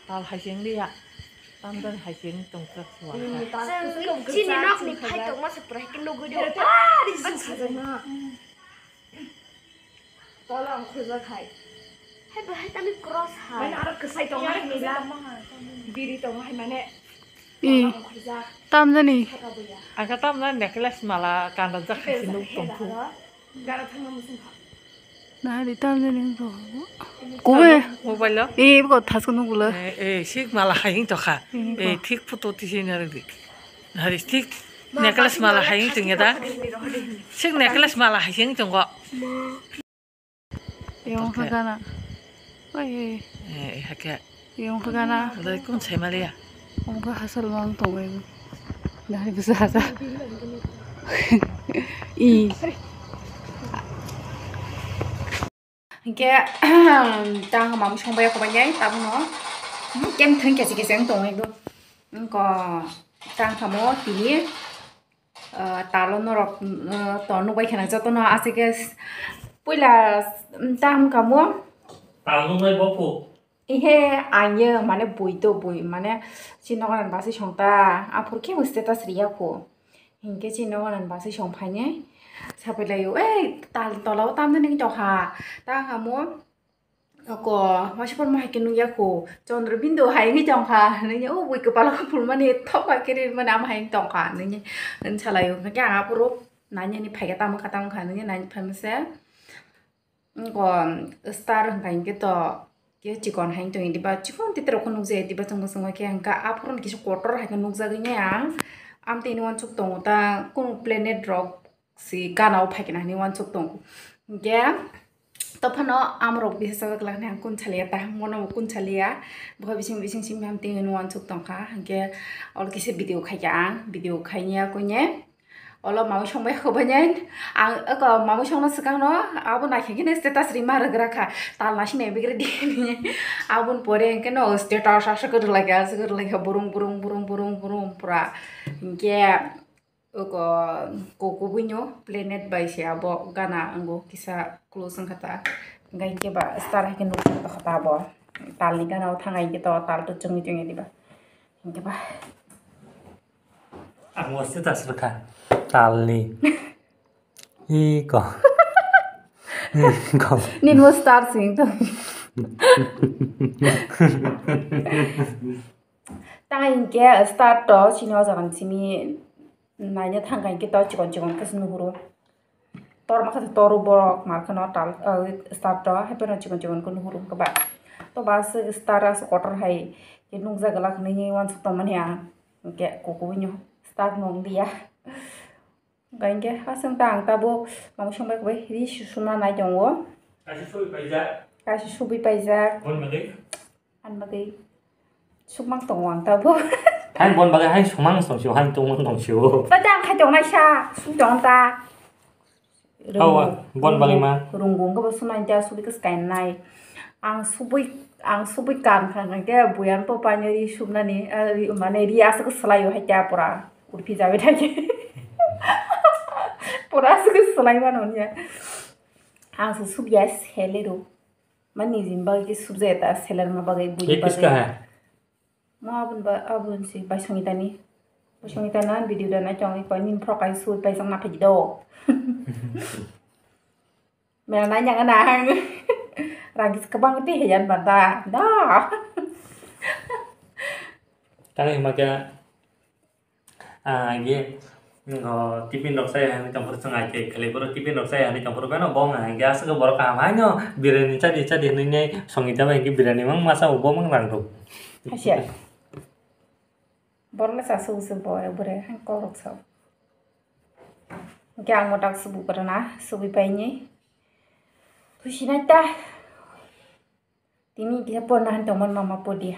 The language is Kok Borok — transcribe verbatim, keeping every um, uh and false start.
Tal hai se wng liya. Tamjani hai se wng tong krak suwa. Chwng chini nokni phai tongma se pura khe nugwi do. Ah, ri sing sajakna. Tola ang khujak hai. Hai bahai tami cross hai. Mane aro kwsai tongo hai mila. Biri tongo hai mane. I. Tola ang khujak. Tamjani. Saka buya. Aka tamjani necklace mala kanda jak hai se nuk tong khu. Gara thangma musung kha. Nari tamjani ko. Kube. Mobile lo. E ko thasko nuk lo. E, e, sik mala hai to kha. E, thik photo tisi na ri. Hari thik necklace mala hai tong ya da. Sik necklace mala hai tong go. Yung hagana. Oi. Eh, hake. Yung hagana. Dai kun sai maliya. Ong ka hasal mang tong oi. Dari bisa hasa. I. Hingke tang mamung songbai ko banyai tabung no. Kem thang kesi kesi ang tong oi do. Ko tang kamo tini. Ah, talo norok, ah, to nukbai kheno jotono aswk khe s-, puila s-, ta wngkha mo. Tal nukbai bo phu. Ihe, ang ye mane bui to bui, mane chini nogo nang basi song ta, aphuru khe status riya phu. Hinkhe chini nogo nang basi song phainai, sapai laio, "Ei, tal tola o tamjani wng tongkha," ta wngkha mo. Oko, waisa porma hai khe nukya kho, Chandra Bindu hai wngwi tongkha, nini o bui kwpalo phulmani thok bai khe ri mani ama hai wng tongkha, nini wng salai o, hwnkhe ang aphuru nani ani phaikha tamo kha tamo kha, nini nani phaima se, oko star hwnkha hinkhe to, khe chikon hai wng tongwi diba, chikon titrok khe nukjaya diba chwngno chwngno khe hwnkha aphuru kisa kotor hai khe nukjagwi nai ang, amtwi ni uansuk tongo ta kunu planet rok. Si gana o phaikhe nang hinwi uansuk tongo. Hingkhe tophano amrok bisa chajak lakhani ang kun saliya, tahang bono bo kun saliya. Bohai bising bising simi hamtwi hinwi uansuk tongkha. Hingkhe olo kisa video khaikha ang, video khaini yakoine olo mamwi songbai hobaine ang eko mamwi songna swkangno abo naikhe kheno status rima rwgrakha, tal naising naibegredi hinwi. Aboni pore hingkhe no status aswk rwlaikha, aswk rwlaikha, burung burung burung burung burung pura. Hingkhe Oko, ko kubui no planet bai se abo gana ango kisa close wngkha ta. Hingkha hinkhe ba star hai khe nukjak tongkha ta abo. Tal ni gana o thang hai khe to tal to chwngwi tongya diba. Hinkhe ba. Ang o status rwkha tal ni. Hi ko. Hi ko. Nini bo star sing to. Tang hinkhe star to chini o jaga ni simi. Naina thangkha hinkhe to chikon chikon khe se nuhuru. Torma khe se toru borok mar kheno tal, ah, star to hai phano chikon chikon khe nuhuru hinkhe ba. To ba se star aswk kotor hai khe nukjak glak hinwi uansuk tongmani ang. Hinkhe kukuino star no wngya. Hinkhe aswk ta ang tabuk mamwi songbai ri susuna nai tongo. Kaisa subui paijak. Kaisa subui paijak. Ani bagwi sukmang tongo ang tabuk. Hain bon bagwi hain sumang tong sio, hain tongmang tong sio. Ba ta ang khai tong naisa, suk tong ta. Awa, bon bagwi ma. Rung bung khe bo sunai ta, subui khe skai nai. Ang subui, ang subui kan kha khe buyan po pani ri sumnani, eh, ri, mane ri aswk swlai o hai ta pura. Urphi jabe thai. Pura aswk swlai mano nya. Ang se subya sele ro. Mani jin bagwi khe subjaya ta, selerma bagwi, bui bagwi. Kiska ha? Mo abun ba, abun si bai songitani. Bai songitani video da nai chong ikoi nin frok ai sui pai jang na phaji do. Mera nai nyang na hang. Ragis kabang te hejan banda. Da. Tang hima khe Ah, ye, ngo, tiffin rok sai hani tongphuru chwng ai khe khali boro tiffin rok sai hani tongphuru beno bo wng hai khe aswk borok kaham haino birani chadi chadi hinwi nai songwi tamo hinkhe birani mang masa bo mang rang rw. Hasia. Borok le chasuk se bo bore han korok sa. Hinkhe ang motak subu kwrwna subui paini. Khusi nai ta. Tini kisa porna han tongmani mama podiya.